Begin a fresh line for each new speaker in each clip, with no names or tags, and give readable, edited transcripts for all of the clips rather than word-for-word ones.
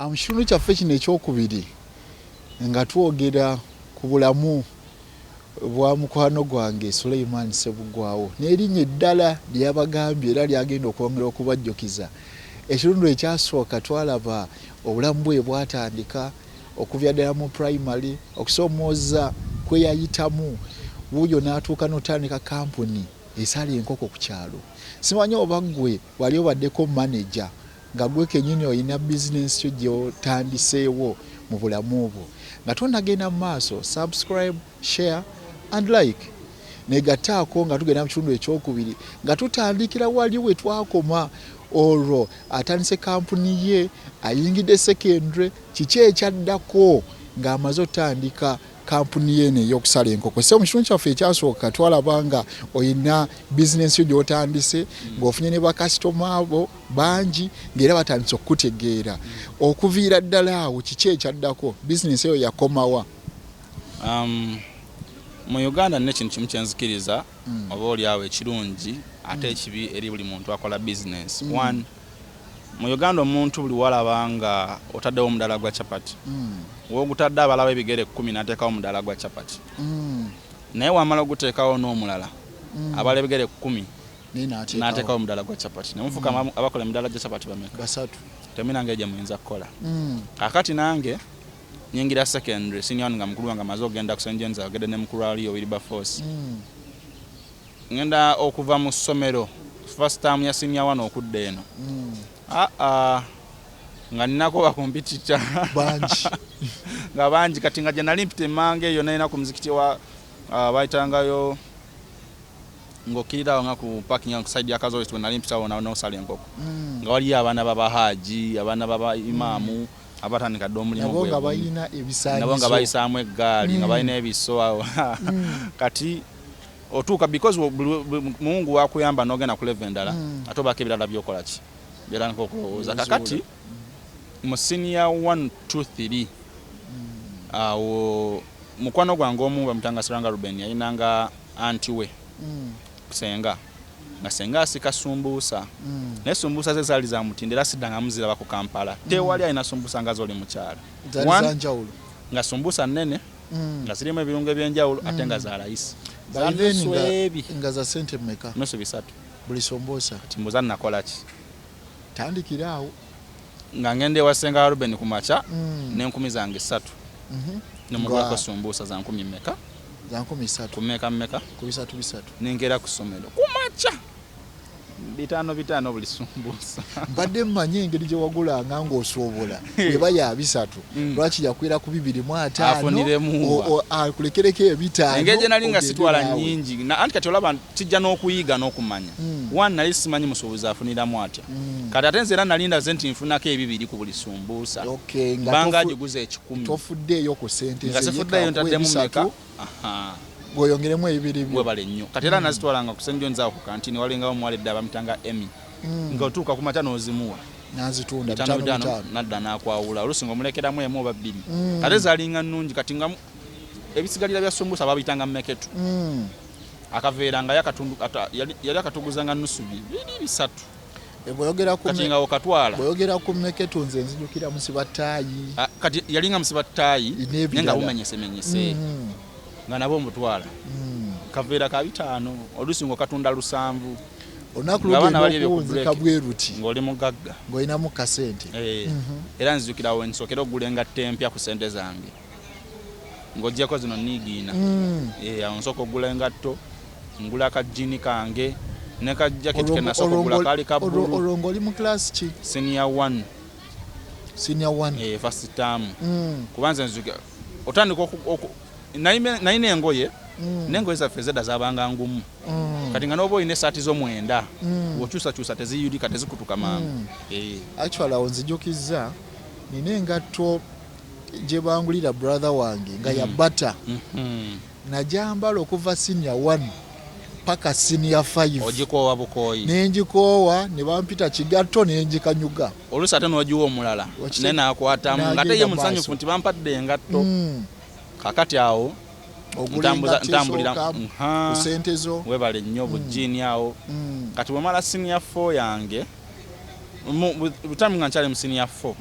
Mu kitundu kyaffe kino ekyokubiri nga twogera ku bulamu bwa mukwano gwange Suleiman Ssebugwawo n'erinnya eddala lye yabagambye era lyagenda okwongera okubajjukiza. Ekitundu ekyasooka twalaba obulamu bwe bwatandika okuvira ddala mu primary, okusoomooza kwe yayitamu, wuuyo n'atuuka n'otandika kampuni esala enkoko ku kyalo. Simanyi oba ggwe wali obaddeko maneja nga gwe kenyini olina bizinensi yo gy'otandiseewo mu bulamu bwo. Nga tonnagenda mu maaso, subscribe, share and like. Negattaako nga tugenda mu kitundu ekyokubiri nga tutandikira wali we twakoma. Olwo atandise kampuni ye, ayingidde secondary, kiki ekyaddako ng'amaze otandika kampuni ye eno ey'okusala enkoko. So mu kitundu kyaffe ekyasooka twalaba nga olina bizinensi yo gy'otandise ng'ofunye ne bakasitoma bo bangi ng'era batandise okukutegeera. Okuviira ddala awo kiki ekyaddako? Bizinensi eyo yakomawa?
Mu Uganda nina ekintu kimu kyenzikiriza oba oli awo ekirungi ate ekibi eri buli muntu akola bizinensi. One, mu Uganda omuntu buli walaba nga otaddewo omudala gwa chapati, w'ogutadde abalawo ebigere 10 n'ateekawo omudala gwa chapati. Naye wamala oguteekawo n'omulala abala ebigere 10 n'ateekawo omudala gwa chapati. Ne mufuuka abakola emidala gya chapati bameka?
3.
Temulina ngeri gye muyinza kukola. Kaakati nange nyingira secondary senior one nga mukulu wange amaze okugenda ku St John's, agedde ne mukulu aliyo Wilberforce. Ngenda okuva mu ssomero first term ya senior one okudda eno. Nga ninako bakompetita
bangi.
Nga bangi kati nga gye nali mpita emmanga eyo nalina ku muzikiti wa bayitangayo ng'okkirirawo nga ku parking ku side ya Kazoist we nali mpitawo n'osala enkoko. Nga waliyo abaana b'abahaaji, abaana b'aba imaamu abatandika dda omulimu
nabo nga balina ebisaanyizo,
nabo nga bayisaamu eggaali nga balina ebiso awo. Kati otuuka because Mungu wakuyamba n'ogenda ku level endala, ate obaako ebirala by'okola ki byotandika okulowooza. Kakati mu senior 1 2 3 awo mukwano gwange omu bamutanga Seranga Ruben yalinanga anti we senga, nga senga asika sumbuusa, naye sumbuusa ze zaali za mutindo era siddangamu ziraba ku Kampala. Tewali alina sumbuusa nga z'oli mukyala nga sumbuusa nnene, nga zirimu ebirungo ebyenjawulo ate nga za layisi.
Nga za sente mmeka?
Nusu bisatu
buli sumbuusa.
Kati mbuuza nakola ki?
Tandikira awo.
Nga ngenda ewa senga wa Ruben ku makya n'enkumi zange 3, nemugulako sumbuusa za nkumi mmeka?
Za nkumi 3.
Ku mmeka mmeka?
Ku bisatu bisatu.
Nenkeera ku ssomero ku makya 5 5 buli sumbuusa.
Mbadde mmanyi engeri gye wagulanga ng'osobola bweba ya bisatu, lwaki yakwera ku 250
afuniremu
akulekereko 5?
Engeri gye nali nga sitwala nnyingi, anti kati olaba kijja n'okuyiga n'okumanya. One, nali simanyi musuubuzi afuniramu atya. Kati ate nze era nali ndaze nti nfunako ebibiri ku buli sumbuusa, kubanga agiguza 100.
Tofuddeeyo ku ssente
ze, sifuddeeyo, ntaddemu mmeka
bw'oyongeremu ebibiri
byo. Webale nnyo. Kati era nazitwalanga ku St John's awo ku kantini, walingawo omuwala edda bamutanga Emmy, ng'otuuka ku makya n'ozimuwa
n'azitunda
5 5, nadda n'akwawula, oluusi ng'omulekeramu emu oba bbiri. Ate zaalinga nnungi. Kati nga ebisigalira bya sumbuusa babiyitanga mmeketu, akaveera nga yali akatuguzanga nusu 2 3. Kati nga okatwala.
Bw'oyogera ku mmeketu nze nzijukira musiba ttaayi.
Kati yalinga musiba ttaayi naye nga bumenyesemenyese, nga nabo omutwala kaveera ka 5, oluusi ng'okatunda 7.
Olunaku lugenda okuwunzika bwe luti
ng'oli mugagga,
ng'olinamu kasente.
Era nzijukira awo nsookera okugula engatto empya ku sente zange ng'oggyeko zino niigiina. Awo nsooka okugula engatto, ngula akajjiini kange ne ka jaketi ke nasooka okugula kaali ka bbulu.
Olwo ng'oli mu class ki?
Senior 1.
Senior 1.
First term. Kuba nze nzijukira otandika nalina engoye, n'engoye zaffe ezedda zabanga ngumu. Kati nga n'oba olina essaati zo 9, bw'okyusakyusa teziyulika, tezikutuka mangu.
Actually awo nzijukizza nina engatto gye bangulira brother wange nga ya bata, najambala okuva senior 1 paka senior 5.
Ogikoowa bukooyi.
Nenjikoowa ne bampita kigatto nenjikanyuga.
Oluusi ate n'ogiwa omulala naye n'akwatamu ng'ate ye musanyufu nti bampadde engatto. Kakati awo
ntambulira ku sente zo.
Webale nnyo bujiini awo. Kati bwemala senior 4 yange, butamu nga nkyali mu senior 4,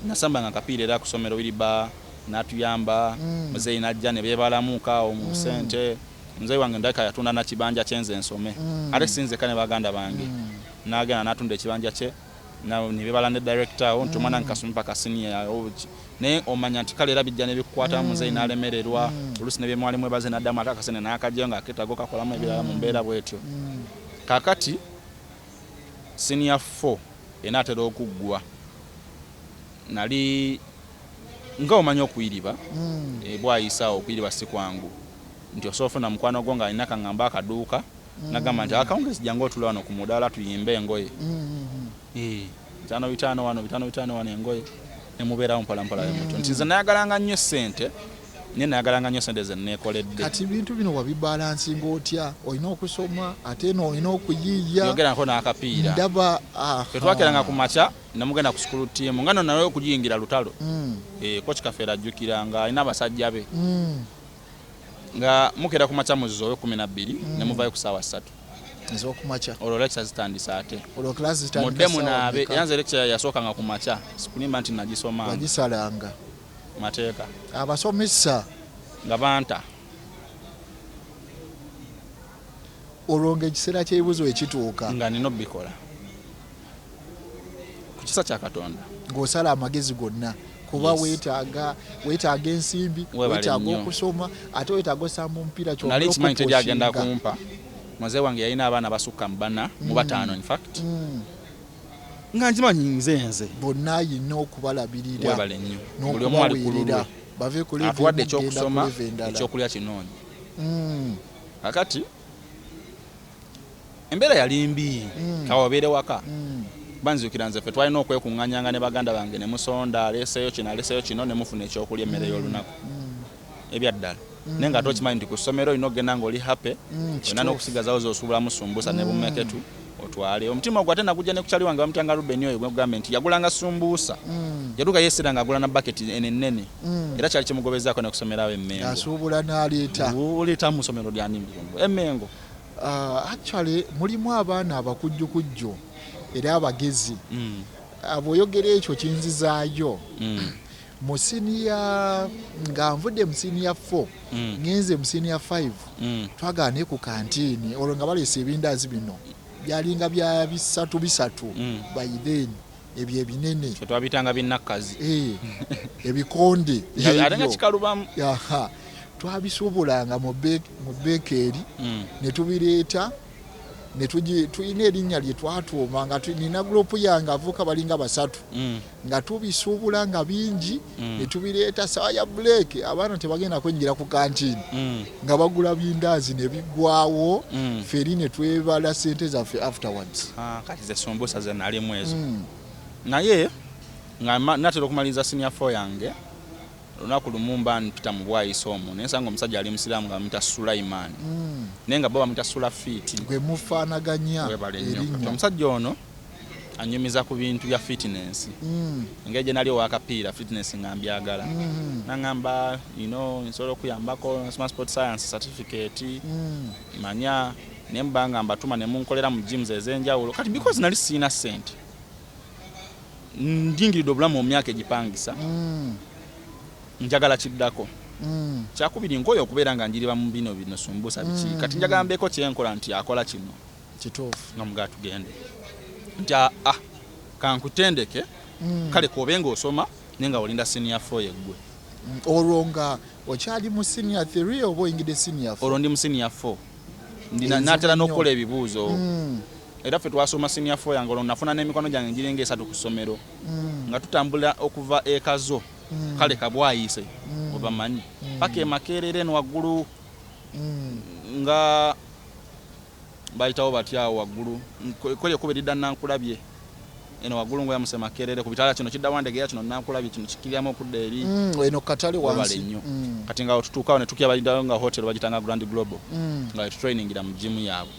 Nasambanga akapiira era ku ssomero Wiriba n'atuyamba. Muzeeyi n'ajja ne beebalamuuka awo mu ssente. Muzeeyi wange ndabika yatunda na kibanja kye nze nsome, ate si nzekka, ne baganda bange. N'agenda n'atunda ekibanja kye ne beebala ne director awo nti omwana nkasome paka senior naye omanya nti kale era bijja ne bikukwata. Muzeeyi n'alemererwa oluusi ne byemwali mwebaze n'addamu ate akasente n'akajjayo ng'akeetaaga okakolamu ebirala mu mbeera bw'etyo. Kaakati senior 4 enaatera okuggwa, nali nga omanyi okuyiriba bwayisa awo, okuyiriba si kwangu nti osobola ofuna mukwano gwo ng'alina kaŋŋamba akaduuka nagamba nti akawungezi jangu otula wano ku mudaala tuyimbe engoye. 5 5 wano, 5 5 wano, engoye nemubeerawo mpola mpola mutyo nti nze nayagalanga nnyo ssente, naye nayagalanga nnyo ssente ze neekoledde.
Kati ebintu bino wabibalansinga otya? Olina okusoma ate eno olina okuyiiya.
Yogeranko n'akapiira.
Ndaba.
Tetwakeranga ku makya nemugenda ku school team nga no nawe okugiyingira lutalo. Coach Kafeera ajjukira nga alina abasajja be nga mukeera ku makya muzoowe 12 ne muvayo ku ssaawa 3
ez'okumakya.
Olwo lecture zitandise ate.
Olwo class zitandika
mudde
ssaawa
munaabe.
mmeka?
Era nze lecture yasookanga ku makya, sikulimba nti nagisomanga.
Wagisalanga.
Mateeka.
Abasomesa.
Nga banta.
Olwo ng'ekiseera ky'ebibuzo ekituuka.
Nga nina obikola ku kisa kya Katonda.
Ng'osala amagezi gonna kuba weetaaga ensimbi.
Weebale
weetaaga
nnyo.
Okusoma ate weetaaga osamba omupiira.
Nali nkimanyi teri agenda kumpa. Muzeeyi wange yalina abaana basukka mu bana, mu bataano in fact, nga nkimanyi nze
bonna ayina okubalabirira.
Weebale nnyo, buli omu ali ku
n'okubaweerera
lulwe.
Bave ku level
Atuwadde
emu kugenda ku
ekyokusoma,
level endala.
Ekyokulya kinoonyi. Kakati embeera yali mbi. Kawabeere waka, banzijukira nze ffe twalina okwekuŋŋanyanga ne baganda bange ne musonda, aleeseeyo kino, aleeseeyo kino, ne mufuna ekyokulya, emmere y'olunaku ebyaddala. Naye nga ate okimanyi nti ku ssomero olina okugenda ng'oli happy, olina n'okusigazawo zosuubulamu sumbusa ne bumeketu otwale. Omutima ogwo ate nagujja ne kukyali wange bamutanga Ruben, oyo gwegambye nti yagulanga sumbuusa. Yatuuka yeesera ng'agula na baketi eno ennene, era kyali kimugobezaako ne kusomerawo emmengo.
Asuubula n'aleeta.
Oleeta mu ssomero lyani emmengo?
Actually mulimu abaana abakujjukujju era abagezi. Bw'oyogera ekyo kinzizaayo mu siniya, nga nvudde mu siniya 4 ngenze mu siniya 5. Twagaane ku kantiini olwo nga baleese ebindaazi bino byalinga bya bisatu bisatu. By then ebyo ebinene.
Ffe twabiyitanga binnakkazi.
Ebikonde.
Ate nga
Ebyo.
kikalubamu.
Aha. Twabisuubulanga mu bekeeri ne tubireeta ne tulina erinnya lye twatuuma nga nina gurupu yange avuka balinga basatu nga tubisuubula nga bingi ne tubireeta sawa ya break, abaana tebagenda kwenyingira ku kantiini nga bagula bindaazi ne biggwawo. Feri ne twebala sente zaffe afterwards.
Ah, kati ze sumbusa ze nalimu ezo. Naye nga natera okumaliriza senior 4 yange, olunaku lumu mba mpita mu bwayisa omwo naye nsanga omusajja ali musiraamu nga bamuyita Sulaiman, naye nga bo bamuyita Sulafiiti.
Gwe mufaanaganya
Webale nnyo. Kati
erinnya.
Omusajja ono anyumiza ku bintu bya fitness, engeri gye nali owakapiira, fitness nga mbyagala. Naŋŋamba nsobola okuyambako, nsoma sport science certificate, manya naye mba nga mbatuma ne munkolera mu gyms ez'enjawulo. Kati because nali siina ssente, ndingiridde obulamu mu myaka egipangisa, njagala kiddako. Kyakubiri, nkoyo okubeera nga njiriba mu bino bino sumbusa biki. Kati njagala mbeeko kyenkola nti akola kino. Nga mugaa tugende nti ah, kankutendeke. Kale kobe ng'osoma naye nga olinda senior 4 yeggwe.
Olwo nga okyali mu senior 3 oba oyingidde senior 4?
Olwo ndi mu senior 4.
Enzibu
Natera
nnyo.
n'okukola ebibuuzo. Era ffe twasoma senior 4 yange, olwo nafuna n'emikono gyange giringa esatu ku ssomero nga tutambula okuva e Kazo, kale kabwayise obamanyi, paka e Makerere eno waggulu. Nga bayitawo batyawo waggulu kweri ekkubo eridda Nankulabye eno waggulu nga oyamuse Makerere ku bitaala, kino kidda Wandegeya, kino Nankulabye, kino kikiryamu okudda eri.
Eno katale
Webale
wansi.
nnyo. Kati nga tutuukawo ne tukya bayitawo nga hotel bagitanga Grand Global, nga tutrainingira mu gym yaabwe.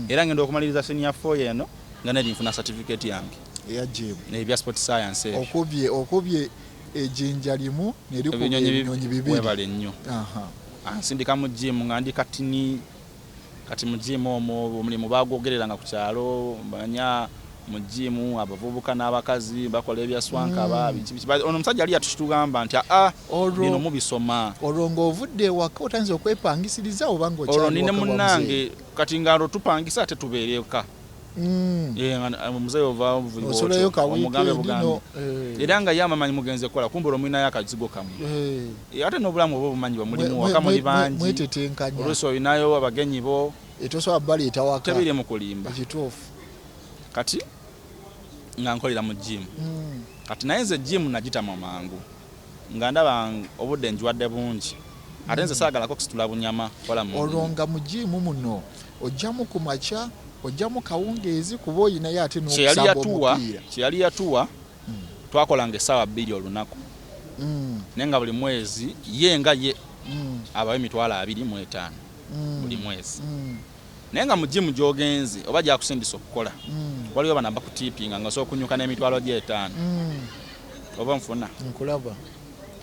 Era ngenda okumaliriza senior 4 eno nga neri nfuna certificate yange
eya gym
ebya sport science ebyo.
Okubye ejjinja limu ne likuba
Ebinyonyi
ebinyonyi bibiri.
Webale nnyo. Ansindika mu gym nga ndi katini. Kati mu gym omwo omulimu bagwogereranga ku kyalo, manya Mu gym abavubuka n'abakazi bakola ebya swankaba, biki biki. Ono omusajja ali yatukitugamba nti aa,
Olwo
bino mubisoma.
Olwo ng'ovudde ewaka, otandise okwepangisiriza oba
Olwo
ng'okyali
nine
waka wa muzeeyi?
Munnange, kati nga olwo tupangisa ate tubeere eka. Omuzeeyi ova
Osulayo ka
omugambe
weekend
bugambe.
no.
Era nga ye amamanyi mugenze kukola, kumbe olwo mulinayo akazigo kamwe. Ate n'obulamu oba obumanyi bwe mulimu waka, muli bangi.
Mwetetenkanya.
Oluusi olinayo abagenyi bo.
Tosobola baleeta waka.
Tebiri mu kulimba.
Ekituufu.
Kati nga nkolera mu gym. Kati naye nze gym nagitama mangu nga ndaba obudde njiwadde bungi, ate nze saagalako kusitula bunyama kola mu
Olwo nga mu gym muno ojjamu ku makya, ojjamu kawungeezi, kuba oyinayo ate
Kyeyali
n'okusamba
yatuwa
omupiira.
Kyeyali yatuwa, twakolanga essaawa 2 olunaku, naye nga buli mwezi ye nga ye abawo 25,000 buli mwezi. Naye nga mu gym gy'ogenze oba gyakusindisa okukola, waliwo bano abakutiipinga nga osobola okunyuka n'emitwalo gy'etaano. Oba nfuna?
Nkulaba.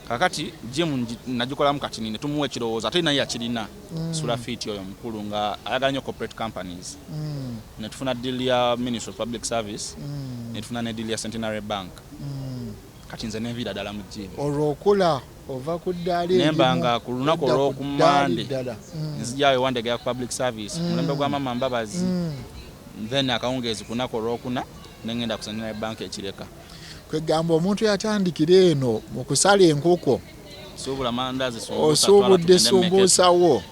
Kakati gym nagikolamu kati ne tumuwa ekirowoozo, ate naye yakirina. Sula Fit oyo mukulu nga ayagala nnyo corporate companies. Ne tufuna deal ya Ministry of Public Service, ne tufuna ne deal ya Centenary Bank. Kati nze nenviira ddala mu gym.
Olwo okula ova ku ddaala
Nemba
erimu,
nga ku lunaku
odda ku
olw'okumande,
ddaala eddala.
Nzijayo wandegera ku public service, mulembe gwa mama Mbabazi. Then akawungeezi ku lunaku olwokuna nengenda ku Centenary Bank ekireka.
Kwegamba omuntu yatandikira eno mu kusala enkoko,
Suubula mandazi, sumbuusa,
osuubudde
twala tugende mmeke.
sumbuusawo,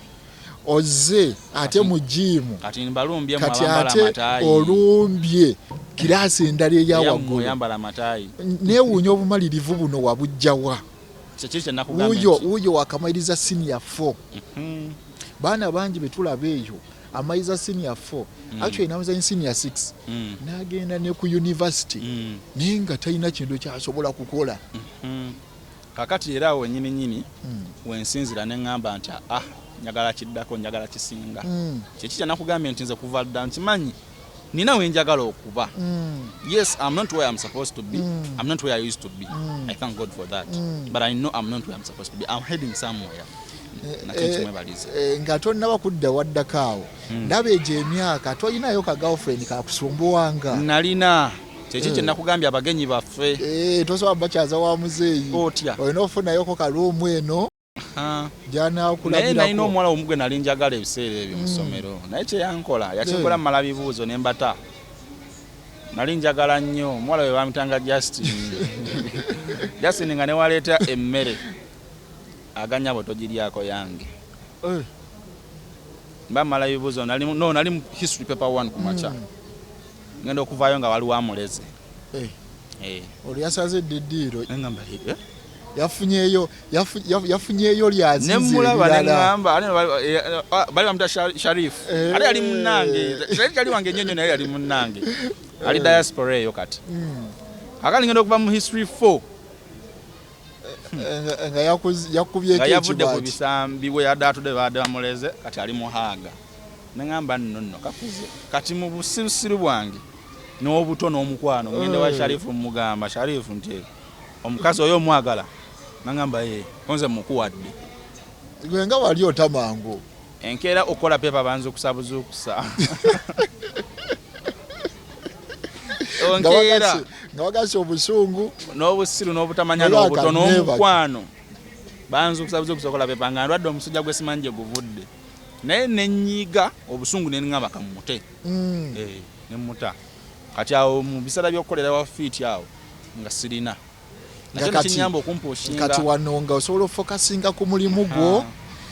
ozze ate mu gym.
Kati mbalumbye mu
Kati
abambala
ate
amataayi.
olumbye kiraasi endala eya
Eyammwe
waggulu.
oyambala amataayi.
Neewuunya obumalirivu buno wabujjawa?
Kyekiri kyenakugambye
Wuuyo
nti
wuuyo wakamaliriza senior 4. Baana bangi betulaba eyo amaliriza senior 4, actually namaliza senior 6, n'agenda ne ku university, naye nga talina kintu kyasobola kukola.
Kakati era awo wenyini nyini wensinzira ne ŋŋamba nti ah, njagala kiddako, njagala kisinga. Kyeki kyenakugambye nti nze kuva dda nkimanyi nina wenjagala okuba. Yes, I'm not where I'm supposed to be. I'm not where I used to be. I thank God for that. But I know I'm not where I'm supposed to be. I'm heading somewhere. Nakyo kimwebaliza.
Nga tonnaba kudda waddako awo, ndaba egyo emyaka tolinayo ka girlfriend kakusumbuwanga?
Nalina. Kyeki kyenakugambye, abagenyi baffe.
Tosobola bakyaza wa muzeeyi.
Otya?
Olina ofunayoko kaluumu eno.
Naye nalina
Gyanakulabirako.
omuwala omu gwe nali njagala ebiseera ebyo mu ssomero, naye kyeyankola yakinkola mumala bibuuzo ne mbata. Nali njagala nnyo omuwala we, bamitanga Justin. Justin nga newaleeta emmere aganya bwe togiryako yange. Mba mmala bibuuzo, nali no nali mu history paper 1 ku makya, ngenda okuvaayo nga waliwo amuleze.
Olwo yasaze dda eddiiro.
Nengamba, "Eh?"
Yafunyeyo yafunyeyo lyazize
Nemulaba
ebirala.
neŋŋamba ate bali bamuta Sharif. Ate yali munnange, Sharif yali wange nnyo nnyo, naye yali munnange ali diaspora eyo. Kati akali ngenda okuva mu history 4
Nga yakubyeko
nga yavudde ku
ekibaati.
bisambi bwe yadde atudde, baadde bamuleze, kati ali muhaaga. Neŋŋamba nno nno kakuze. Kati mu busirusiru bwange n'obuto n'omukwano, ngende wa Sharifu, mugamba Sharifu nti omukazi oyo omwagala? Naŋŋamba ye konze mukuwadde.
Gwe nga wali otamangu.
Enkeera okukola pepa banzukusa buzuukusa.
Nga
Onkeera
nga wagase obusungu.
N'obusiru n'obutamanya
Olwaka
n'obuto
neebaka.
n'omukwano, banzukusa buzuukusa okukola pepa nga ndwadde omusujja gwe simanyi gye guvudde, naye nenyiiga obusungu neŋŋamba kamute. Eh, nemuta. Kati awo mu biseera by'okukolera wa Fiiti awo nga sirina
Nga
nakyo nekinyamba okumpushinga.
Kati wano nga osobola ofokasinga ku mulimu gwo.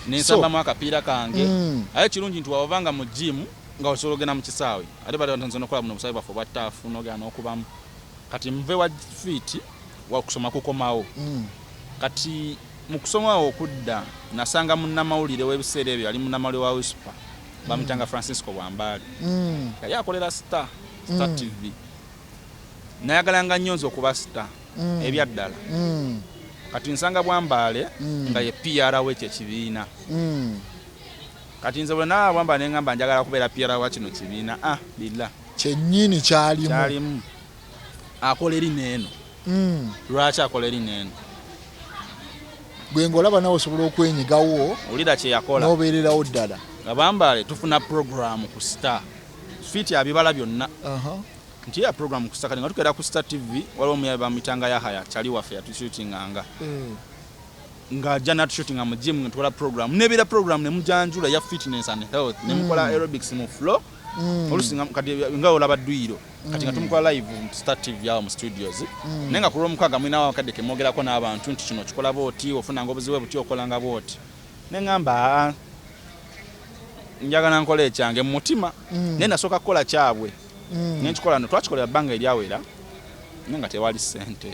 Nensambamu akapiira kange. Aye kirungi nti wawavanga mu gym nga osobola ogenda mu kisaawe, ate bali bantu nokola buno obusaawe bwaffe obwa turf, nogenda n'okubamu. Kati nve wa Fiiti wakusoma kukomawo. Kati mu kusoma awo okudda nasanga munnamawulire w'ebiseera ebyo, yali munnamawulire wa USPA, bamuyitanga Francisco Bwambaali. Yali akolera Star TV. Nayagalanga nnyo nze okuba star ebyaddala. Kati nsanga Bwambaale nga ye PR w'ekyo ekibiina. Kati nze bwe naba Bwambaale neŋŋamba njagala kubeera PR wa kino kibiina, ah billa.
Kyennyini kyalimu.
Kyalimu akola eri neeno. Lwaki akola eri neeno?
Gwe ng'olaba nawe osobola okwenyigawo.
Owulira kye yakola.
N'obeererawo ddala.
Nga Bambaale tufuna programu ku Star, Fiiti abibala byonna. Nti ya program ku Star, kati nga tukeera ku Star TV, waliwo omuyabe bamuyitanga Yahaya, kyali waffe, yatushootinganga ng'ajja natushootinga mu gym nga tukola program, nebeera program nemujanjula ya fitness and health, nemukola aerobics mu floor. Oluusi kati nga olaba dduyiro, kati nga tumukola live mu Star TV awo mu studios, naye nga ku Lwomukaaga mulinawo akadde kemwogerako n'abantu nti kino kikola bwoti, ofunanga obuzibu buti, okolanga bwoti. Neŋŋamba, "Aa, njagala nkola ekyange mu mutima." Naye nasooka kukola kyabwe. Nenkikola, no twakikolera bbanga eryawera, naye nga tewali ssente.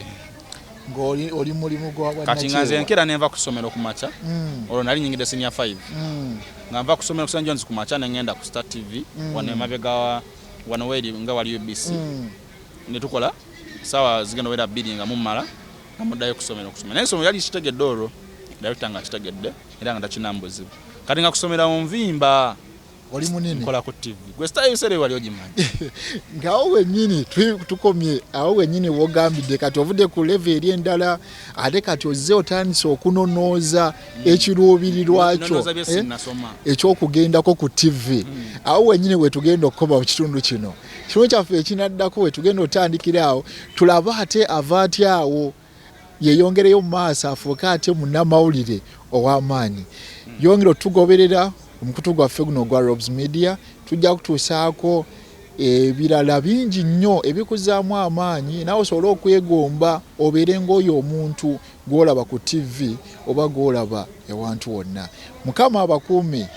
Ng'oli oli mulimu gwa
Kati nga nze
bwannakyewa.
Nkeera nenva ku ssomero ku makya. Olwo nali nyingidde senior 5. Nga nva ku ssomero ku St Johns ku makya, nengenda ku Star TV wano emabega wano weeri nga wali UBC. Ne tukola saawa zigenda wera 2 nga mumala, nga muddayo ku ssomero okusoma. Naye essomero yali kitegedde, olwo director nga kitegedde era nga takinamu buzibu. Kati nga kusomera nvimba
Oli munene.
Nkola ku TV gwe Star, ebiseera ebyo wali ogimanyi.
Ng'awo wennyini tukomye awo wennyini wogambidde. Kati ovudde ku level eri endala, ate kati ozze otandise okunonooza ekiruubirirwa kyo
Nonooza bye sinnasoma.
Ekyokugendako ku TV. Awo wennyini wetugenda okukoma mu kitundu kino. Kitundu kyaffe ekinaddako wetugenda otandikira awo, tulabe ate ava atya awo yeyongereyo mu maaso, afuuke ate munnamawulire ow'amaanyi. Yongera otugoberera omukutu gwaffe guno ogwa Robs Media, tujja kutuusaako ebirala bingi nnyo ebikuzaamu amaanyi, naawe osobole okwegomba obeere ng'oyo omuntu gw'olaba ku TV oba gw'olaba ewantu wonna. Mukama abakuume.